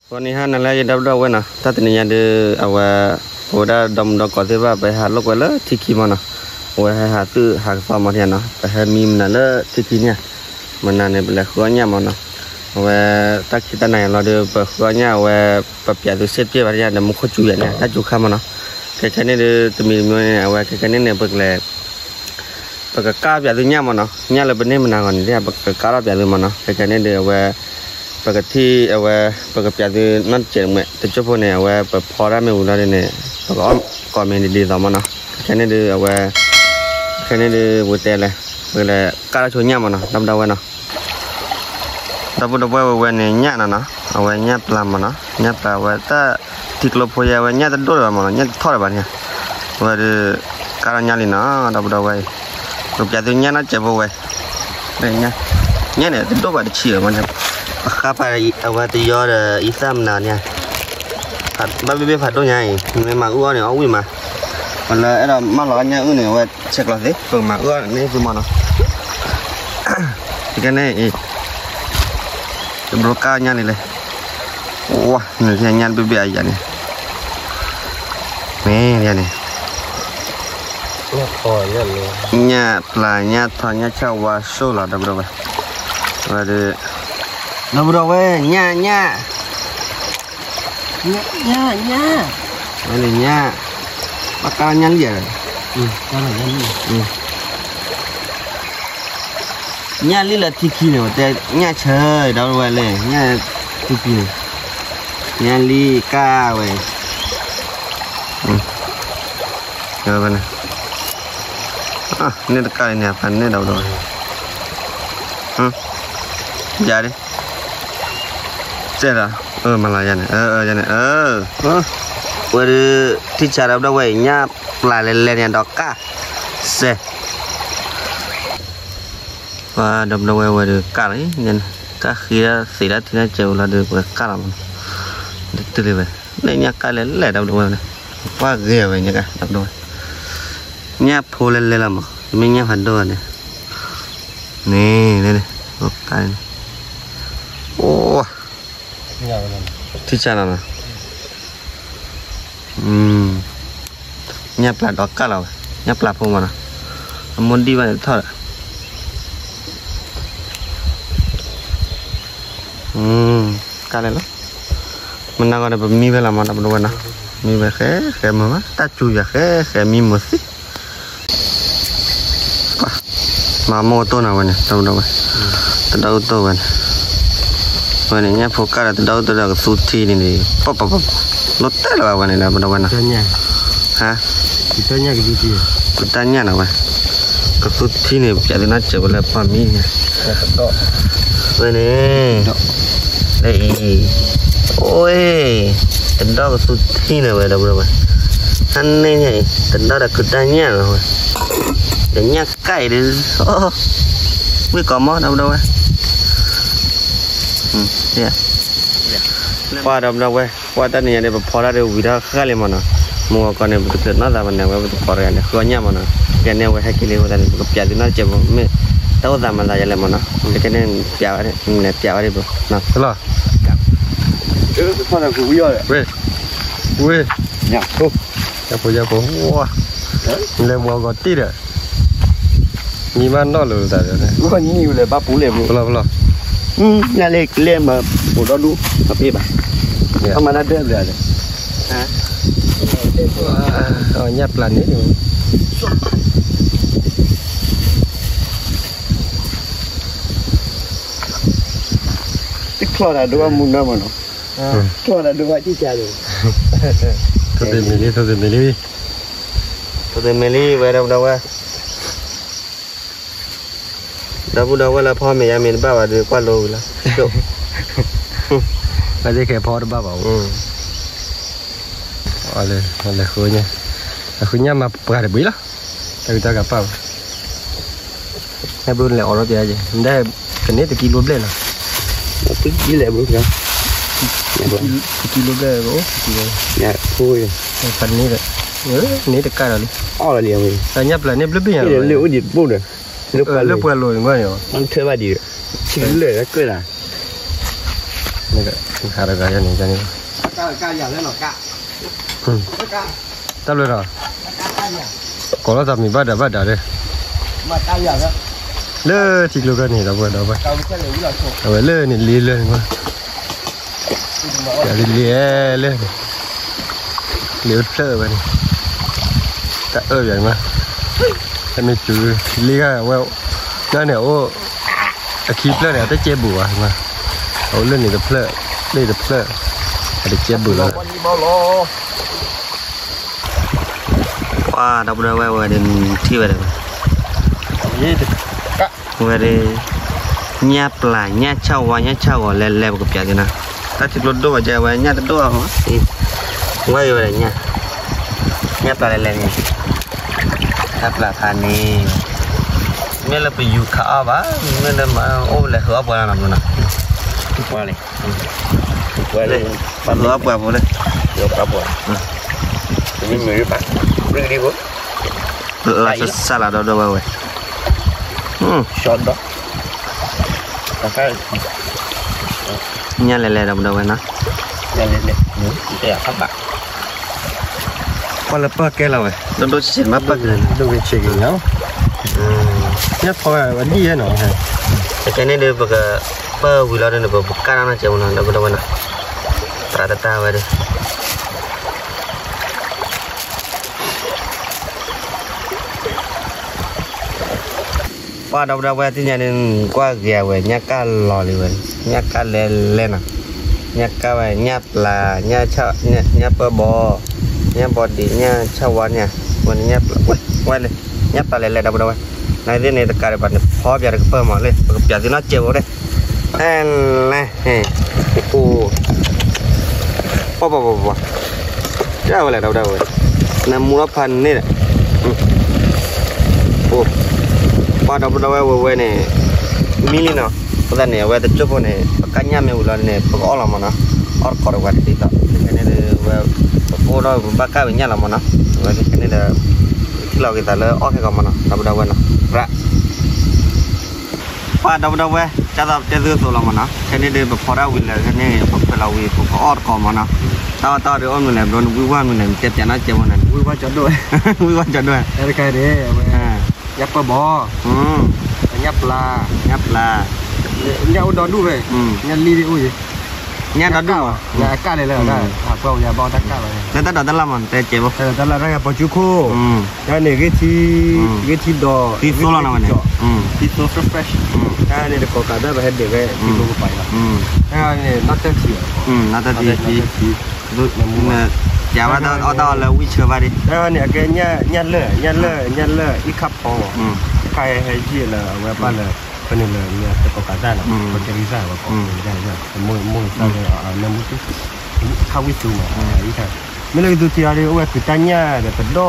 ဂီၤနံၤဟါနၤလၢအဂ့ၤ ဒီပုၢ်ဒီဝဲၢ်နီၤ, တၢ်တနံၤညါဒုး အဝဲ ပဝဲဒၣ်ဒီမုၢ်ဒီကီးသ့ၣ်တဖၣ် ပဟဲဟးလိာ်ကွဲလၢထံခံမးနီၤ, အဝဲဟဲဟးသုးဟးကသီမးထံနီၤ, ပဟဲမံမနုၤလၢထံခံန့ၣ်, မနုၤန့ၣ် ပလဲၤဃုအီၣ်ညၣ်မးနီၤ, အဝဲ တၢ်ခံတၢ်နၤယၤလီၤဒုး ပဃုအီၣ်ညၣ်အဝဲ ပပျးသုစ့ပျဲၣ်ဘၣ်တညၣ်ဒီး မူခိၣ်စူၤယၤန့ၣ် တၢ်စူၤခါမးနီၤ, ခဲခဲန့ၣ်ဒုး တမံၤတမံၤန့ၣ် အဝဲခဲခဲန့ၣ်န့ၣ် ပကလဲၤ ပကကၢ်ပျးသုညၣ်မးနီၤ, ညၣ်လၢပန့ၢ်မနုၤဂီၤန့ၣ် ပကကၢ်ထီၣ်ပျးသုမးနီၤ, ခဲခဲန့ၣ်ဒုး အဝဲ ပကထံၣ်အဝဲ ပကပျးသုနီတစဲးတမှဲး တကၠိၢ်ဖိန့ၣ် အဝဲပဖီတၢ်မ့ၢ်ဝံၤလီၤဒုးန့ၣ် ပကအီၣ်ကိးမံၤဒ်သိးမးနီၤ, ခဲခဲန့ၣ်ဒုး အဝဲ ခဲခဲန့ၣ်ဒုး ပကတဲလဲၣ် ပကလဲၤကၢ်ထီၣ်ဆိညၣ်မးနီၤ ဒီပုၢ်ဒီဝဲၢ်နီၤ. ဒီပုၢ်ဒီဝဲၢ်ဝဲဝဲန့ၣ် ညၣ်နီၤနီၤ, အဝဲညၣ်ပျၢ်မးနီၤ, ညၣ်ပျၢ်ဝဲတၢ်ထံကျိဖိယဲ အဝဲညၣ်တဒိၣ်လၢၤဘၣ်မးနီၤ, ညၣ်တထီၣ်လၢၤဘၣ်န့ၣ်, အဝဲဒုး ကၢ်ထီၣ်ညၣ်လံနီၤ ဒီပုၢ်ဒီဝဲၢ်အံၤ, ပကပျးသုညၣ်နီတစဲးဖိဝဲ, ညၣ်န့ၣ် တဒိၣ်ဘၣ်တဆံးလၢၤမးန့ၣ်, ပဃါပာ်အဝဲတယီဒီး အံသၣ်မနုၤန့ၣ်, ဘၣ်ဘ့ၣ်ဘ့ၣ်ဖးဒိၣ်ညါအံၤ မ့ၢ်မၤအုၣ်အီၣ်န့ၣ် အီၣ်ဝံၣ်မး, ပှၤလၢအဲၣ်ဒိးမၢလီၤအီၣ်ညၣ်အုၣ်န့ၣ် အဝဲဆဲးကျိးသ့ ပကမၤအုၣ်အီၣ်န့ၢ်သုမးနီၤ. ခဲခဲန့ၣ်အံၤ တဘျီကၢ်ညၣ်လံလဲၣ်, ဝါ နညၣ်တဘ့ၣ်ဘ့ၣ်အယၤန့ၣ်, မ့ၢ်န့ၣ်, ညၣ်ပျၢ်ညၣ်ထီညၣ်ဆၣ်ဝါဆိၣ်လီၤ ဒီပုၢ်ဒီဝဲၢ်, ဝဲဒုး, ဒီပုၢ်ဒီဝဲၢ် ညၣ်ညၣ် ညၣ် ညၣ်, ဝဲန့ၣ်ညၣ်, ဘၣ်ကါလီၤညၣ်လံဧါ, ညၣ်လံလၢထံခံန့ၣ် ပတဲညၣ်ဆၢ ဒီပုၢ်ဒီဝဲၢ်လဲၣ် ညၣ်ထံခံန့ၣ်, ညၣ်လံကါဝဲ, န့ၣ်တကါလံန့ၣ် ပှၤန့ၣ်ဒီပုၢ်ဒီဝဲၢ်, ယၤဒ် စဲးဒီး, မၤလၤယၤန့ၣ်, ယၤန့ၣ်, ဝဲဒုး ထံၣ်ဆါဒီပုၢ်ဒီဝဲၢ်အံၤ ညၣ်ပျၢ်လဲၤလဲၤန့ၣ်ဒီးကၢ်, စဲး, ပှၤဒီပုၢ်ဒီဝဲၢ်ဝဲဒုးကၢ်လီၤ, ကၢ်ဃံဒၣ်သ့ဒၣ်ထံနၢ်စဲးဝံၤလီၤဒုး ပကကၢ်လီၤမး, တတုၤလံဝဲ, လၢညၣ်ကၢ်လဲၤလဲၤဒီပုၢ်ဒီဝဲၢ်န့ၣ်, ပှၤဂ့ၤဝဲညါကၢ် ဒီပုၢ်ဒီဝဲၢ်, ညၣ်ဖိလဲၤလဲၤလီၤမး တမ့ၢ်ညၣ်ဖးဒိၣ်ဘၣ်န့ၣ်, န့ၣ်, န့ၣ်, အိၣ် ထံၣ်ဆါလီၤနီၤ, ညၣ်ပျၢ်ဒီးကၢ်လီၤဝဲ, ညၣ်ပျၢ်ဖိမးနီၤ, အမိၢ်ဒံၣ်ဘၣ်န့ၣ်ထီၣ်ဒီး, ကၢ်လဲၤလီၤ, မနၤဂီၤန့ၣ် ပမံဝဲလီၤမး ဒီပုၢ်ဒီဝဲၢ်နီၤ, မံဝဲဃဲဃဲမုာ်ဘၣ် တၢ်စူၤယၤဃဲဃဲမံမုာ်သ့ မၤမိၢ်တိၢ်နီၤဝဲန့ၣ် ဒီပုၢ်ဒီဝဲၢ်, တဒီအုၣ်တိၢ်ဝဲန့ၣ်, ဝဲန့ၣ် ညၣ်ဖိကၢ်ဒီးတဒီအုၣ်တိၢ်ဒီးကသူထံန့ၣ်န့ၣ်, ပပပပ, လိၣ်တဲလၢၤဘၣ်ဝဲန့ၣ် ဒီပုၢ်ဒီဝဲၢ်နီၤ, ဟါ, ကတၢၢ်ညၣ်နီၤဝဲ, ကသူထံန့ၣ် ပျဲသုနီၢ်စဲးဝဲလၢပှၢ်မံန့ၣ်, ဝဲန့ၣ် လၢအံၤ, အိၣ်, တဒီကသူထံန့ၣ်ဝဲ ဒီပုၢ်ဒီဝဲၢ်, ဟါန့ၣ်ညါအံၤ တဒီဒီးကတၢၢ်ညၣ်လီၤဝဲ, ဒီးညၣ်ကၢ်အံၤဒုး, ဝံၣ်ကိးမး ဒီပုၢ်ဒီဝဲၢ်, ပှၤဒီပုၢ်ဒီဝဲၢ် ပှၤတၢ်နံၤညါဒီး ပဖီတၢ်ဒီးဝံၤထီၣ်ဃၣ်လံမးနီၤ, မုၢ်ဂီၤခီန့ၣ် ပတချုးနီၢ်သးမးန့ၣ် အဝဲပတဖီတဂၤန့ၣ် ဃုအီၣ်ညၣ်မးနီၤ, ကဲန့ၣ်အဝဲဟဲက့ၤလံအဃိသတးန့ၣ် ပကပျးသုနီၢ်စဲးဖိ မ့ၢ်တၢ်အိၣ်သးမၤသးယလဲၣ်မးနီၤ, ကဲန့ၣ် ပျးဝဲဒၣ် ပျးဝဲဒၣ်ဘျီနီၤ, ဝဲ ဝဲ ယဖိယဖိ လဲၤဝီၤဂီၤတံၢ်ဒီး မံဘၣ်နီၣ်လိာ်သးဒီး နံၣ်ဝဲလဲၤဘၣ်ပူၤလဲၣ်ဘိ ဖလီၢ်ဖလီၢ်, ညၣ်လဲၤကျဲမၤ ပိာ်ဒီဒူၣ် အပ့ၢ်ဘၣ်, အမၤတၢ်ဒၢဘၣ်ဒီး ညၣ်ပျၢ်န့ၣ် တချီၣ်တၢ်ဒိဘၣ်မူနီၢ်မးနီၤ, ချီၣ်တၢ်ဒိဘၣ်ကံၢ်ကၢ်ဒီး, ထိၣ်သ့ၣ်မံၤလံ ထိၣ်သ့ၣ်မံၤလံ, ထိၣ်သ့ၣ်မံၤလံ ဝဲဒီပုၢ်ဒီဝဲၢ်, ဒီပုၢ်ဒီဝဲၢ်လၢဖီမ့ၤယါမ့ၤတဘၣ်ဘၣ်ဒီး ကွၢ်လိဝံၤလီၤ, ဘၣ်သ့ၣ်ခဲဖီတဘၣ်ဘၣ်အိၣ်, လဲၤဃုညၣ်, လဲၤဃုညၣ်မၤပှၤတဘှံးလီၤ, တၢ်ဂ့ၢ်တၢ်ကပၣ်ဘၣ် ဟဲဘျုးလဲၤအီၣ်ထီၣ်ပျးယဲ, နဒၣ်ကန့ၢ်တကံလိဘျဲၣ်လီၤ, တကံလိဘျဲၣ်, တကံလိဘျဲၣ်, ဖးန့ၣ်ဒီး, န့ၣ်တကးဒီးလံ, ညၣ်ပျၢ်န့ၣ်ဘျုးဘ့ၣ်ညါလီၤ, လၢပှဲၤလိာ်န့ၣ်ဘၣ်န့ၣ်, လၢပှဲၤလိာ်န့ၣ်ဘၣ်န့ၣ်, လၢပှဲၤလိာ်န့ၣ်ဘၣ်န့ၣ် န့ၣ်ဒီး ဟးတဂၤယၤန့ၣ်န့ၣ် တၢ်ဘျုးဒီး ကိးလီၤသးမံၤဘၣ်ဒၣ်ဘၣ်ဒၣ်ဒီး လၢထံကျိကၢၢ်န့ၣ် ဒီပုၢ်ဝဲၢ်ဒီပုၢ်ဝဲၢ် အဝဲလၢန့ၣ်လ့လၢန့ၣ်မး ပျးလံလ့လၢန့ၣ် လ့အိၣ်တဖျၢၣ်ဝဲန့ၣ် တၢ်အၢၣ်ပျးန့ၣ်မး တၢ်မ့ၢ်စူၤလ့ဂၤဝဲ လၢန့ၣ်အိၣ် အခံဖျၢၣ်န့ၣ် အတကဲဘူးဘၣ်မး အအိၣ်လၢန့ၣ်တဖျၢၣ် လၢတဖျၢၣ် အတကဲဘူးလီၤ ပှၤဒီပုၢ်ဒီဝဲၢ်ဝဲဒၣ်ထံၣ်ဝဲဒၣ် ဝဲဒၣ် ညၣ်ပျၢ် ညၣ်ဆၣ်ဝါ ညၣ်ဆၣ်ဂီၤလဲၤလဲၤ ပကပျးက့ၤနီၤ တၢ်ထံကျိဒိၣ်ဘၣ်ကဲဝဲ ညၣ်တဒိၣ်ဘၣ်မး ဝဲအံၤဝဲဒၣ်ညၣ် ညၣ်ပျၢ်လဲၤလဲၤန့ၣ် ညၣ်ပျၢ်ဖးန့ၣ် မ့ၢ်လၢပယူၤခးအီၣ်ဘၣ် မ့ၢ်လၢမၤအိၣ်လဲၤဃုအီၣ်ပှၤလီၤနီၤ ပှၤလံ ပှၤလံ ပှၤလၢအီၣ်ပှၤဖိလၢ ပှၤပှၤ မ့ၢ်မ့ၢ်ဘၣ် လၢစၢ်လၢဒီဒီဝဲဝဲ ရှော့ဒီး ညၣ်လဲၤလဲၤဒီပုၢ်ဒီဝဲၢ်နီၤ ညၣ်လဲၤလဲၤ တဲအခါဘၣ် ပှၤလၢပၢၢ်ကဲလီၤဝဲ ဒိၣ်ဒိၣ်ဆံးဆံးမ့ၢ်ပၢၢ်ကဲလီၤ ဒိၣ်ဝဲဆံးက့ၤနီၤ ညၣ်ဖီဝဲဒ်ယဲနီၤ ခဲကဲန့ၣ်ဒီး ပကပၢၢ်ဝံၤလီၤဒီး ပကကၢ်နီၢ်ကဲဝဲနီၤ ဒီပုၢ်ဒီဝဲၢ်နီၤ သရၣ်တၢ်တၢ်ဝဲဒီး ပှၤဒီပုၢ်ဒီဝဲၢ်သ့ၣ်ညါန့ၣ် ကွၢ်ဂ့ၤဝဲ ညၣ်ကၢ်လီၤလံဝဲ ညၣ်ကၢ်လဲၤလဲၤနီၤ ညၣ်ကၢ်ဝဲ ညၣ်ပျၢ် ညၣ်ဆၣ် ညၣ်ပၢၢ်ဘီ ညၣ်ဘီဒံး ညၣ်ဆၣ်ဝါန့ၣ် ဝဲန့ၣ်ညၣ်ပျၢ် ဝဲ ဝဲလဲၤ ညၣ်ပျၢ်လဲၤလဲၤဒီပုၢ်ဒီဝဲၢ် နသ့ၣ်န့ၣ်တကးဒံးဘၣ်န့ၣ် ဖီပျးတကပၢၢ်မးလၢ ပကပျးသ့ၣ်နီၣ်ကဲးဖိဒီး အဲ လဲ အိ ပှၤပှၤပှၤပှၤ တၢ်ဝဲလဲၣ် ဒီပုၢ်ဒီဝဲၢ် နမူလီၤဖးန့ၣ်ဒီး ပှၤဒီပုၢ်ဒီဝဲၢ်ဝဲဝဲန့ၣ် မံလံနီၤ အဃိသတးန့ၣ် အဝဲတကၠိၢ်ဖိန့ၣ် ပကၢ်ညၣ်မ့ၢ်ဝံၤလီၤန့ၣ် ပကအီၣ်လီၤမးနီၤ အီၣ်တကိးဒီးပှၤတဒ်သိး ခဲကဲန့ၣ်ဒီးဝဲ ပကအိၣ်ဒီးပဘၣ်ကၢ်ဝဲညၣ်လီၤမးနီၤ အဝဲခဲကဲန့ၣ်ဒီး ထံၣ်လီၤက့ၤသးလၢအီၣ်ခဲကီးမးနီၤ ဒီပုၢ်ဒီဝဲၢ်နီၤ ရၣ် ပှၤဒီပုၢ်ဒီဝဲၢ် ကၢ်သးတဲသုသိးလီၤမးနီၤ ခဲန့ၣ်ဒီး ပဖီတၢ်ဝံၤလၢခဲန့ၣ် ပခွဲးလီၤဝံၤ ပကအီၣ်တကိးမးနီၤ တၢ်အီၣ်တၢ်အီဒီးအီၣ်မနုၤလဲၣ် ဘျီနဝံၢ်ဝၢ်မနုၤလဲၣ် နတဲပျးနီၣ်ကဲးဖိန့ၣ် ဝံၢ်ဝၢ်ကၠီဒိၣ် ဝံၢ်ဝၢ်ကၠီဒိၣ် တၢ်တခါန့ၣ် အဝဲ ညၣ်ပၢၢ်ဘီ ညၣ်ပျၢ် ညၣ်ပျၢ် ညၣ်အိၣ်ဒီဒူၣ်ဖဲ ညၣ်လံၣ်ဒ်အိၣ်ယံၤ ညၣ်ဒီဒူၣ် အကၢ်လဲၣ်လၢ ဟးပှၢ်ဝံၤယဘၣ်တၢ်ကၢ်လီၤ လၢတၢ်ဒိးတၢ်လၢ်မး နတဲကဲးဖိ တၢ်လၢ်တၢ်ဂၤပိာ်စုခိၣ် တၢ်န့ၣ် ဂ့ၢ်ထံ ဂ့ၢ်ထံဒီး သံသိလီၤနဝဲန့ၣ် သံသိ fresh fresh တၢ်န့ၣ်တကိးကးတၢ်ပဟဲဒ့ၣ်ဝဲ ထံကျိကပၤလီၤ တၢ်န့ၣ် နီၢ်တၢ်ထံ နီၢ်တၢ်ထံ ပျးဝဲတၢ်အီၣ်တၢ်အီလၢဝံၢ်ဆၢဘၣ်ဒံး တၢ်န့ၣ် အကဲညၣ်လၢၢ် ညၣ်လၢၢ် ညၣ်လၢၢ် အံၣ်ခါဖီ ခါဟဲယံာ်လၢအဝဲပၢ်လၢ ဖဲန့ၣ်လၢတကိးကးတၢ်လီၤ ပတဲကစၢ်ဝဲကိး မိၢ်သၣ်လၢ နမူတူ ခါဝံၢ်သူမး အံၣ်ခါ မ့ၢ်လၢကသူထံအီၤဒီး အိၣ်ဝဲကုၤတၢ်ညၣ်ဒီးပဒီၣ်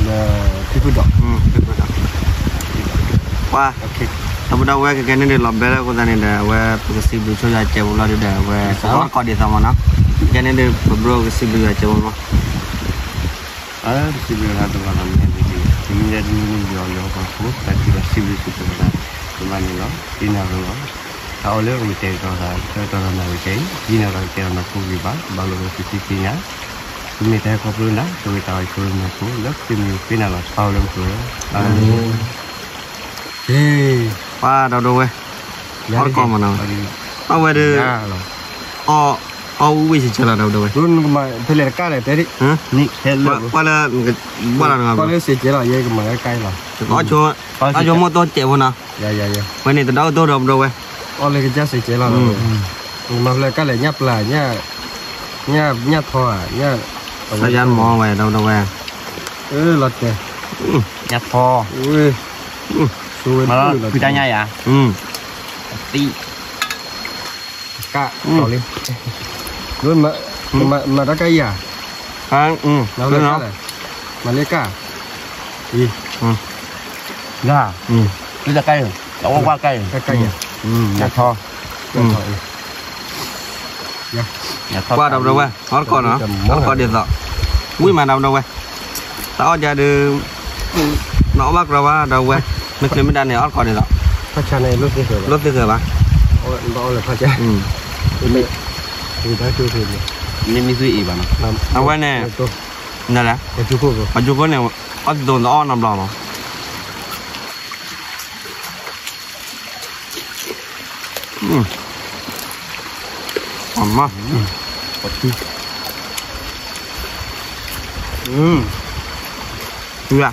ဒီးဖံဖုဒီး ပှၤ ဒီပုၢ်ဒီဝဲၢ်ခဲကဲန့ၣ်ဒီး လီၤဘဲလၢအဃိသတးန့ၣ်ဒီး အဝဲပကစံးဘျုးဆိယွၤစဲးဖိလီၤဒုဒီး အဝဲပကအီၣ်တကိးဒ်သိးမးနီၤ ခဲကဲန့ၣ်ဒီး ပဘျီကစံးဘျုးယွၤစဲးဖိမး ပစံးဘျုးတၢ်တဘျီလီၤ မ့ၢ်ဒ် တမံၤလၢတမံၤန့ၣ် ယွၤလၢဟီၣ်ခိၣ်ဖိ တၢ်စံးဘျုးစံးဘျုးတၢ် ကမၤန့ၣ်လီၤ ဒ်န့ၣ်အသိးလီၤ တၢ်အီၣ်လၢအဝဲတဲာ်ကတီၤသး တဲာ်ကတီၤသးနၤဝဲတဲာ် ဒ်န့ၣ်အသိးကဲထီၣ်နၤကိးဂံၢ်ဘါ ဘၣ်လိာ်လၢသုသ့ၣ်ညါ သုမ့ၢ်တၢ်ဟဲခီဖျိနၤ သုဝဲတၢ်အီၣ်ဆိလၢနၤကိး လၢသုမ့ၢ်သ့ၣ်နၤလီၤ တၢ်အီၣ်လၢမုၢ်ကျိၤလၢ အၤမ့ၣ် ပှၤဒီပုၢ်ဒီဝဲၢ် အီၣ်တကိးမးနီၤ အဝဲဒီး အီၣ်ဝံၣ်ဝံၣ်စဲးကဲလီၤ ဒီပုၢ်ဒီဝဲၢ် ဖဲလဲၣ်တကၢ်လဲၣ်တဲဒ် ပှၤလၢ ဘၣ်လီၤနဂၤ ပှၤလၢစဲးကဲလီၤ ယဲကမၤလၢကါအံၤလီၤ အီၣ်ဆိမိၣ်သိစဲးဖိနီၤ ဝဲန့ၣ်တဒီတိၢ်ဒီပုၢ်ဒီဝဲၢ် အီၣ်လၢကစၢ်စဲးကဲလီၤ မၤဖဲလဲၣ်ကါလဲၣ် ညၣ်ပျၢ် ညၣ်ထီဧါ ညၣ်သးယါမီဝဲ ဒီပုၢ်ဒီဝဲၢ် လီၤတဲာ် ညၣ်ထီ ဝဲ မၤလီၤ ဖုတၢ်ညၣ်ယါ သံ ကၢ် လီၤလံ မၤတၢ်ကါယါ မၤလၢကါလဲၣ် မၤလၢကါ အံၤ ယါ လၢတၢ်ကါအံၤ တၢ်ဝဲဝါကါအံၤ တၢ်ကါယါ ညၣ်ထီ ညၣ်ထီ ကွၢ်ဒီပုၢ်ဒီဝဲၢ် အီၣ်တကိးနီၤ အီၣ်တကိးဒ်သိး ဝံၣ်မးဒီပုၢ်ဒီဝဲၢ် တၢ်အီၣ်ကါဒီး နအီၣ်ဘၣ်ကြီဘၣ်ဒီပုၢ်ဝဲၢ် မ့ၢ်ချ့မ့ၢ်ဒါန့ၣ် အီၣ်တကိးဒ်သိး လိၣ်သ့ၣ်ဃၢၤဘၣ် မ့ၢ်, မ့ၢ်မံသူအံၤဘၣ်နီၤ, အဝဲန့ၣ်, နလဲၣ်, ပှၤကၠိခိၣ်န့ၣ်, အီၣ်တသိးသအီၣ်နီတဘျီလီၤ. အမါ, ပှၤထူ, ထူယၤ,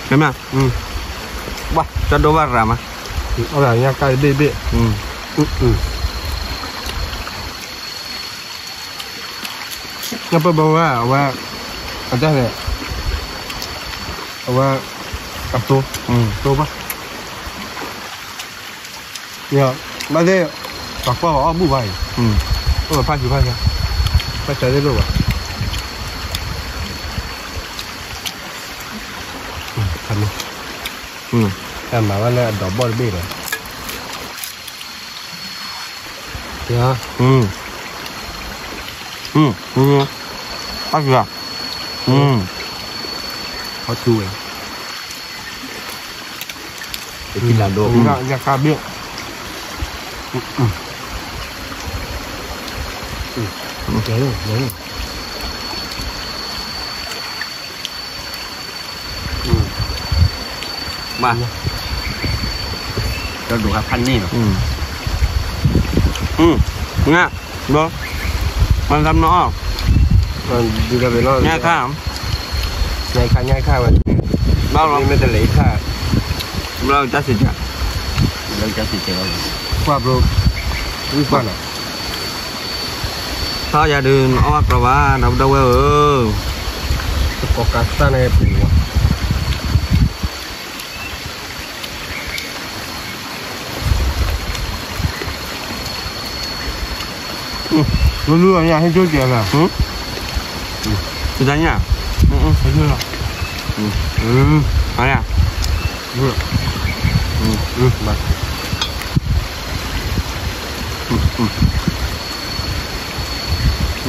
ကမၣ်, ဘၣ်, တၢ်ဒိၣ်ဘၣ်ရၤမး, အီၣ်ဘၣ်ညါကါတဘ့ၣ်ဘ့ၣ်, ညၣ်ပၢၢ်ဘီဝဲ အဝဲ, အတၢ်န့ၣ်, အဝဲ, အသိ, သိဘၣ်, ဘၣ်သ့ၣ်, ပှၤကွၢ်ဝဲအီၣ်ဘူၣ်ဘၣ်အံၤ, အိၣ်ဖးဆူဖးဆါ, ဖးဆါသ့ၣ်လိၣ်ဘၣ်, တၢ်မၤဝဲလၢအဒီးဘီၣ်တဘ့ၣ်ဒီး အါ, အါ, အါ, အါ, ညၣ်ခါဘ့ၣ်, မး, ကဒိးဟးဖးန့ၢ်လီၤ, ညၣ်, ဘျီ, မၤသးမနီၤအီၤ, ညၣ်ခါ, ညၣ်ခါ, ညၣ်ခါဝဲ, ဘျီလီၤ, မ့ၢ်တလဲၤခါ, ဘျီတၢ်စံးတၢ်, ဘျီတၢ်စံးတၢ်, ကွၢ်ဘျီ, ဝံၣ်ကွၢ်လီၤ. ထီယၤဒုး နအီၣ်ဘၣ်ကြီဘၣ် ဒီပုၢ်ဒီဝဲၢ်ဧၢ, တကိးကးစၢ်န့ၣ်ပူၤ, လူလူအညၣ်ဟဲကၠိကဲၤလီၤ, တညၣ်, ဟဲကၠိလီၤ, အညၣ်,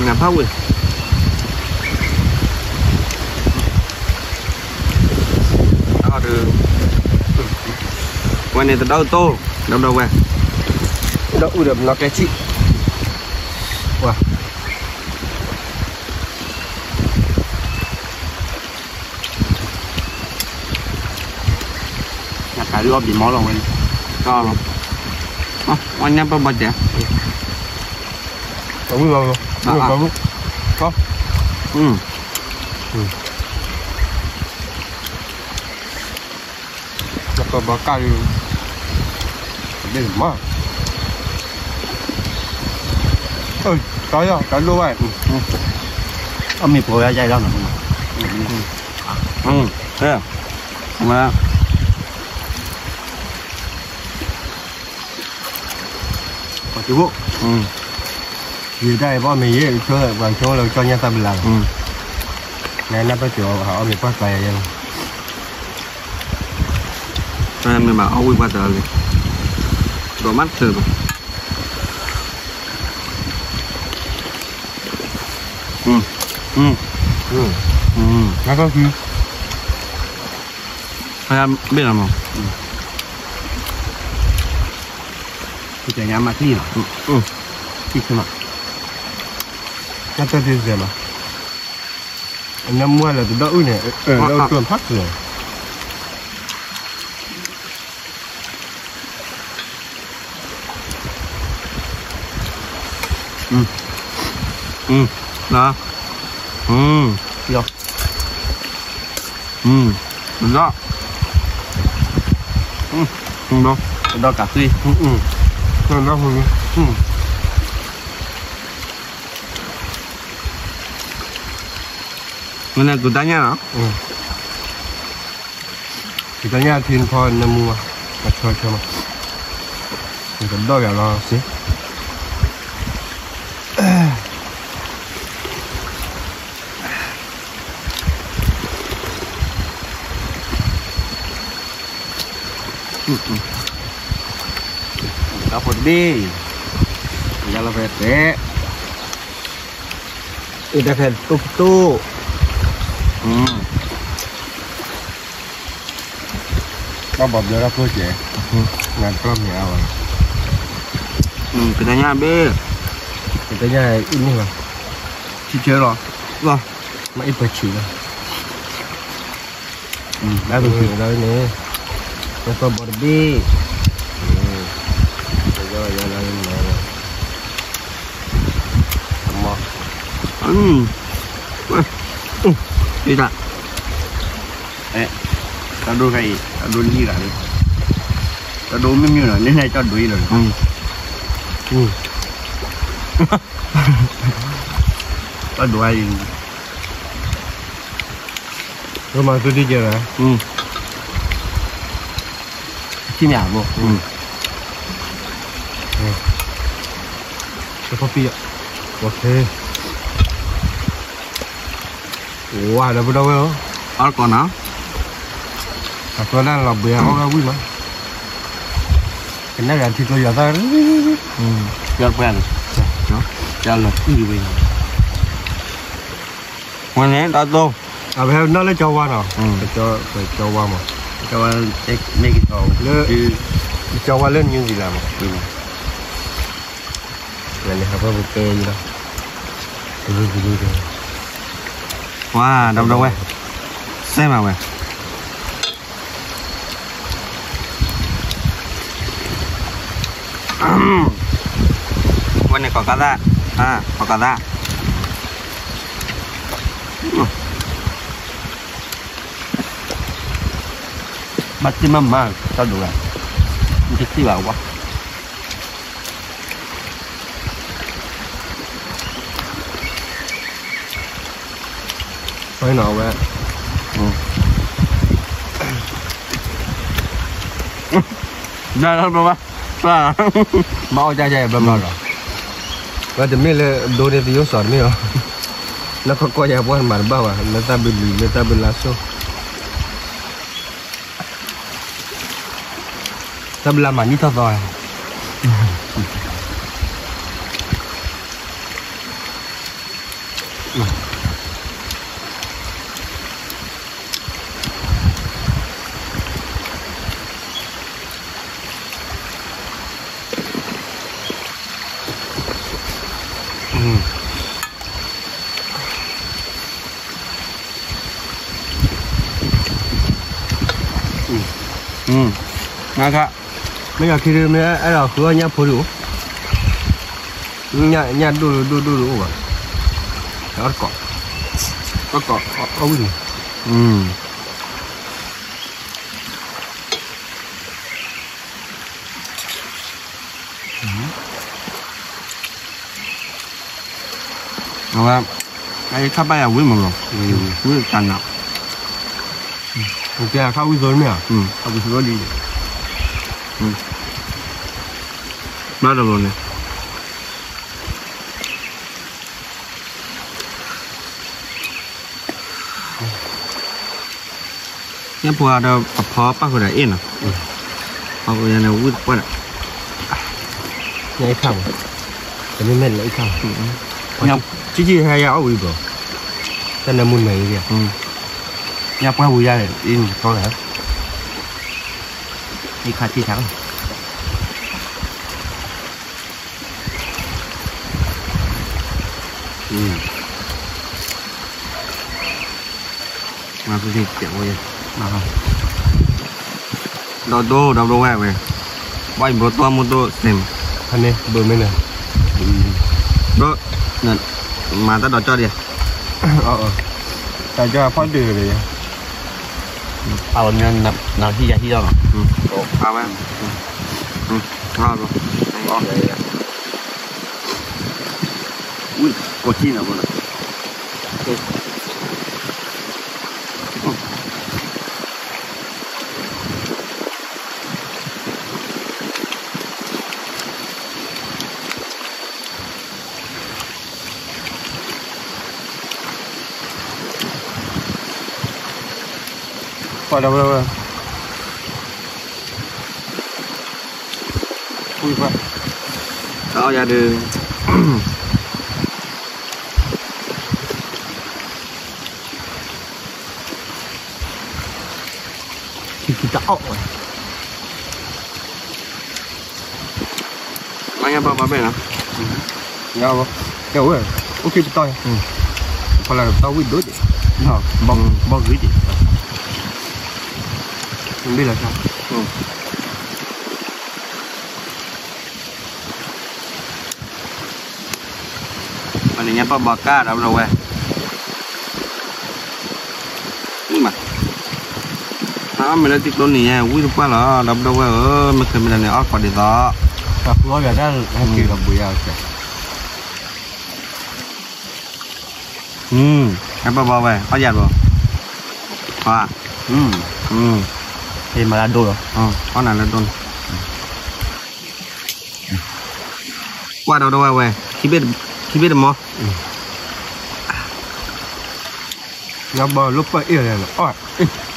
နဖးဝဲ, အဒီး, ဝဲန့ၣ်တဒီတိၢ်, ဒီဒီဝဲ, ဒီအုၣ်ဒီးပနီၣ်ကျဲဆံၣ်, ဝဲ နကးဒုးအီၣ်ဘံၣ်မီလီၤဝဲန့ၣ်, အီၣ်လီၤ, အီၣ်ညၣ်ပၢၢ်ဘီကဲး, အဝံၣ်လီၤ, အဝံၣ်, ညၣ်ပၢၢ်ဘီကၢ်ဒုး, ဘ့ၣ်မး, တၢ်ယီၢ်တၢ်ဒိၣ်ဝဲ, အမ့ၢ်ပှၤဝဲယါအံၤလီၤ, မ့ၢ်, ပှၤကၠိဖိ, ယတၢ်အံၤဘီမ့ၢ်ယဲၢ်ကဆိ, ပှၤကၠိလၢကၠီညါသးဘလးလီၤ, နနၢ်ပၢၢ်ကၠိအီၣ်မ့ၢ်ပှၢ်ကျါယၤယဲၢ်လီၤ, မ့ၢ်ဘၣ်အီၣ်ဝံၣ်ပှၢ်တၢ်လံ, ဒီးမၤတၢ်ဘၣ်, နကီၢ်ခံ, ဘ့ၣ်လီၤမး, ကညါမၤချံလီၤ, ချံဆူမး, နတၢ်တစဲးလီၤ, အနၢမူလၢတဒီအုၣ်န့ၣ်, လၢအုၣ်ကၠိဖးကျၢၤ လီၤ, ဒီး, ဒီးကးသွံ, ဒီး, မ့ၢ်န့ၣ်ကူတၢ်ညၣ်လီၤ. ကတၢၢ်ညၣ်ထံနဖီနၢမူ, အဆၢဆၢမး, နကဒီၣ်ယၤလီၤစ့, တၢ်ဖိတဘ့ၣ်, ယၤလီၤဖဲတဲ, အတၢ်ဖဲတိၢ်တိၢ်, ဘၣ်ဘီဘျၢတၢ်ဖိကဲ, နတြီမ့ၢ်အါဝဲ, ကတၢၢ်ညၣ်ဘ့ၣ် တညၣ်အံၤန့ၣ်ဘၣ်, ထံဆၢလီၤ, မ့ၢ်အံၤပှဲၤဆံးလီၤ, ဘၣ်ပှဲၤဆံးလီၤန့ၣ်, ပှဲၤသီဘီတဘ့ၣ်, ပယီၤယၤလၢန့ၣ်, အမီ, တၢ်, တၢ်ဒိၣ်ခဲအံၤ တၢ်ဒိၣ်လံၣ်ဂၤလံ, တၢ်ဒိၣ်မ့ၢ်မ့ၢ်လီၤ လၢန့ၣ်ကၠီဒွံလီၤ, တၢ်ဒိၣ်အံၤ ကမၤသူဒ်ကဲလီၤ, ထံၣ်မ့ၢ်ဧါဘိ, ကဖီပံၢ်, ဝါ ဒီပုၢ်ဒီဝဲၢ်ဧၢ, အီၣ်ကီးနီၤ, အကျီဒၣ်လီၤဘှံးအီၣ်ဝဲဝံၣ်မး, ကနဲၣ်ဂၤထံကျိယွၤသၣ်, ယွၤပှဲၤန့ၣ်, ယွၤလီၤအံၣ်ဝဲ, ဝဲန့ၣ်တၢ်တိၢ်, အဝဲဟဲနီၣ်လၢကၠီဝါနီၤ, ကၠီဝါမး, ကၠီဝါ, လၢ, ကၠီဝါလၢ New Zealand မး, ဝဲန့ၣ်ဟးဖၢပကဲလီၤ, ဝါ ဒီပုၢ်ဒီဝဲၢ်, စဲမးဝဲ ဝဲန့ၣ် ကိးကးသၣ်, ကိးကးသၣ်, ဘၣ်တ့ၢ်မးမး, တၢ်ဒိၣ်ဝဲ, မ့ၢ်တထံၣ်ဘၣ်ဝဲ ဖဲနီၤဝဲ, ဘျါလီၤဘျါဘၣ်, မၤအီၣ်ကၢ်ကၢ်ဘျါဘျါလီၤ, ဝဲတမ့ၢ်လၢဒိန့ၣ်သယိၣ်စီၤတမ့ၢ်လီၤ, လၢကီၢ်ကီၢ်ယၤပှၢ်မၤတဘၣ်ဘၣ် လၢတၢ်ဘုလံၤ လၢတၢ်ဘုလါစိၣ် တၢ်ဘုလါမၤနံၣ်ထီၣ်သီ, မ့ၢ်ယၤခံဒု မ့ၢ်အဲၣ်ဒိးဃုအီၣ်ညၣ်ဖိဒုအိၣ်, ညၣ်ဒိၣ်ဒိၣ်ဒိၣ်ဒိၣ်အိၣ်ဘၣ်, အီၣ်တကိး, အီၣ်တကိးအီၣ်ဝံၣ်န့ၣ် အဝဲ, အအံၤခါဘၣ်ယၤဝံၣ်မးလီၤ, ဝံၣ်တၢ်နး, ခါဝံၣ်သိမ့ၢ်ဧါ, ဘၣ်တဘျီန့ၣ် ညၣ်ဖိအဒီးပဖီပၣ်ဃုာ်ဒီးအ့ၣ်နီၤ, အဃိယၤန့ၣ်ဝံၣ်တပှၢ်ဒီး, ညၣ်အ့ၣ်ခါမး, တမ့ၢ်မဲာ်လၢအ့ၣ်ခါမး, ဆံးဆံးဟဲယၤအီၣ်ဝံၤဘျီ, တၢ်နၢမူနၢအံၤ, ညၣ်ပှၢ်ဝံၤယၤန့ၣ် အ့ၣ်မးထီၣ်လၢ, အ့ၣ်ခါထံဆါ မၤသ့ၣ်တၢ်အိၣ်ယဲ, ဒီဒိၣ်ဒီဒိၣ်ဝဲဝဲ, ဘၣ်ယဘိတီၢ်မိၢ်ဒိၣ်သ့မး, ဖဲန့ၣ်ဘၣ်မ့ၢ်န့ၣ်, ဘၣ်, မၤတၢ်ဒီးကၠီဒံး, တၢ်ကၠီဖီၣ်ဒုးလီၤ, အဝဲမ့ၢ်နဟံၣ်ယဟံၣ်လီၤ, အဝဲ ကိးထံၣ်နၤဘၣ်, ပှၤဒီပုၢ်ဒီဝဲၢ်, ဝံၣ်ပှၢ်, တၢ်အီၣ်ယၤဒုး ထံခံတၢ်အီၣ်ဝဲ, မ့ၢ်ညါပှၤဘၣ်ဘဲၣ်နီၤ, ယဝဲ, ကဲဝဲ, အိၣ်ခံပတီၢ်ယၤ, ဖီလာ်ပတီၢ်ဝံၣ်ဒိၣ်ဒံး, ဘီဂ့ၤဒံး, ဘ့ၣ်လီၤ, ပှၤန့ၣ်ညါပှၤဘီကါဒီးဘျီဝဲ, မ့ၢ်လၢတံကျိနံၤညါ ဝံၣ်တပှၢ်လီၤ ဒီးဘျီဝဲဧၢ, မ့ၢ်ခဲမ့ၢ်ဒၣ်န့ၣ် အီၣ်ကီးဒ်သိး, ပှၤဃုအီၣ်ယၤတၢ်ဟဲက့ၤဒီးဘုးယၤ, ဟဲပဘီဝဲ အီၣ်ယၤဘီ, ဟါ, ဟ့ၣ်မၤလၢဒိၣ်လီၤ, အီၣ်နၤလၢဒိၣ်န့ၣ်, ကွၢ်ဒီးဒိဝဲဝဲ, ခံဘ့ၣ်တမီၤ, ယဘီလိၣ်ပၢၢ်အ့ၣ်လီၤ, အီၣ်,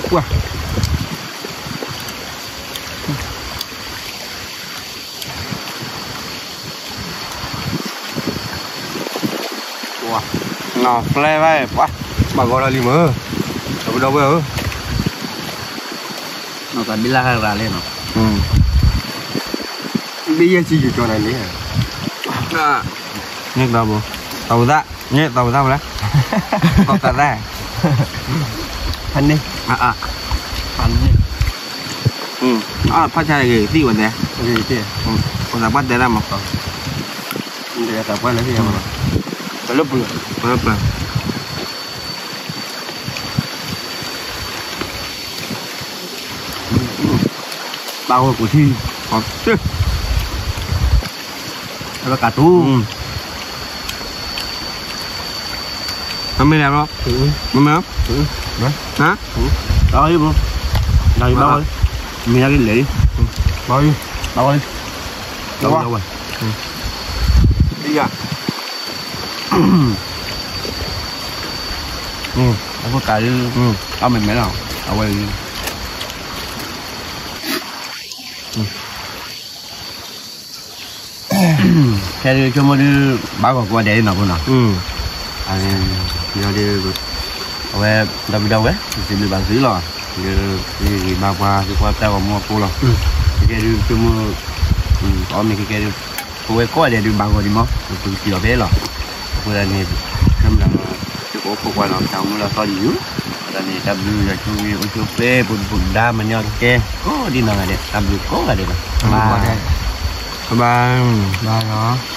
ကွၢ် နီၢ်ကျဲဘၣ်, ပှၤဘၣ်ဂီၤလီၤလံမ့ၢ်, ဒီပုၢ်ဒီဝဲၢ်ဧၢ, နီၢ်သးဘံလၢ်ဟဲရၤလဲၣ်နီၤ, ဘ့ၣ်ယဲၢ်ဆံယူၤကၠီနၤန့ၣ်, န့ၣ်သးဘိ, သးဝံသး, န့ၣ်သးဝံသးမလဲၣ်, သးသးသး, ဖးန့ၣ်, ဖးန့ၣ်, အဖးဆါဂ့ၤသံဝဲသဲ, သးပှၢ်တဲဒၣ်မး, သးပှၢ်လၢဟံၣ်မး, ပလၢပှၤ, ပလၢပှၤ ဘၣ်ဝဲကူၤထံ, အဝဲကးတူ, မ့ၢ်လဲၣ်ဘျီ, မ့ၢ်မ့ၢ်, ဟါ, ဘၣ်ဝဲ, မ့ၢ်ယကလဲၤလံ, ဘၣ်ဝဲ, ဘၣ်ဝဲ, ဘၣ်ဝဲ, အဃိကးလံ, အမဲာ်မဲာ်လီၤ, အဝဲလံ ခဲဒုးဆိကမိၣ်ဒုး ဘၣ်ဂီၤကိးဂၤဒဲးလံနီၤဖိနီၤ, အန့ၣ်, ဒီးဒုး, အဝဲ, ဒီပုၢ်ဒီဝဲၢ် စံးဘျုးဘၣ်သုလီၤ, ဒီး, ဂ့ၤဘၣ်ပှၤ သုကွၢ်တၢ်ဂီၤမူအဃိလီၤ, ခဲကဲဒုးဆိကမိၣ်, အီၣ်မ့ၢ်ခဲကဲဒုး, ပဝဲကိးဂၤဒဲးဒုးဘၣ်ဂီၤဒံးမး ပကစံးလီၤဖဲလီၤ, အဃိသတးန့ၣ်, ခဲမုၢ်လၢ်, ယကအိၣ်ခိးကွၢ်လီၤ တၢ်မူလၢအသီဒံးယုၤ, အဃိသတးန့ၣ် တၢ်ဘျုးယွၤဆိၣ်ဂ့ၤအိၣ်ဆိၣ်ဃ့ ပဒုၣ်ပဒါမၤန့ၢ်အီၤကဲ, ကိးဒံးနီၢ်ဂၤဒဲး တၢ်ဘျုးကိးဂၤဒဲးလီၤ, ဘၣ်, ဘၣ်, ဘၣ်လီၤ.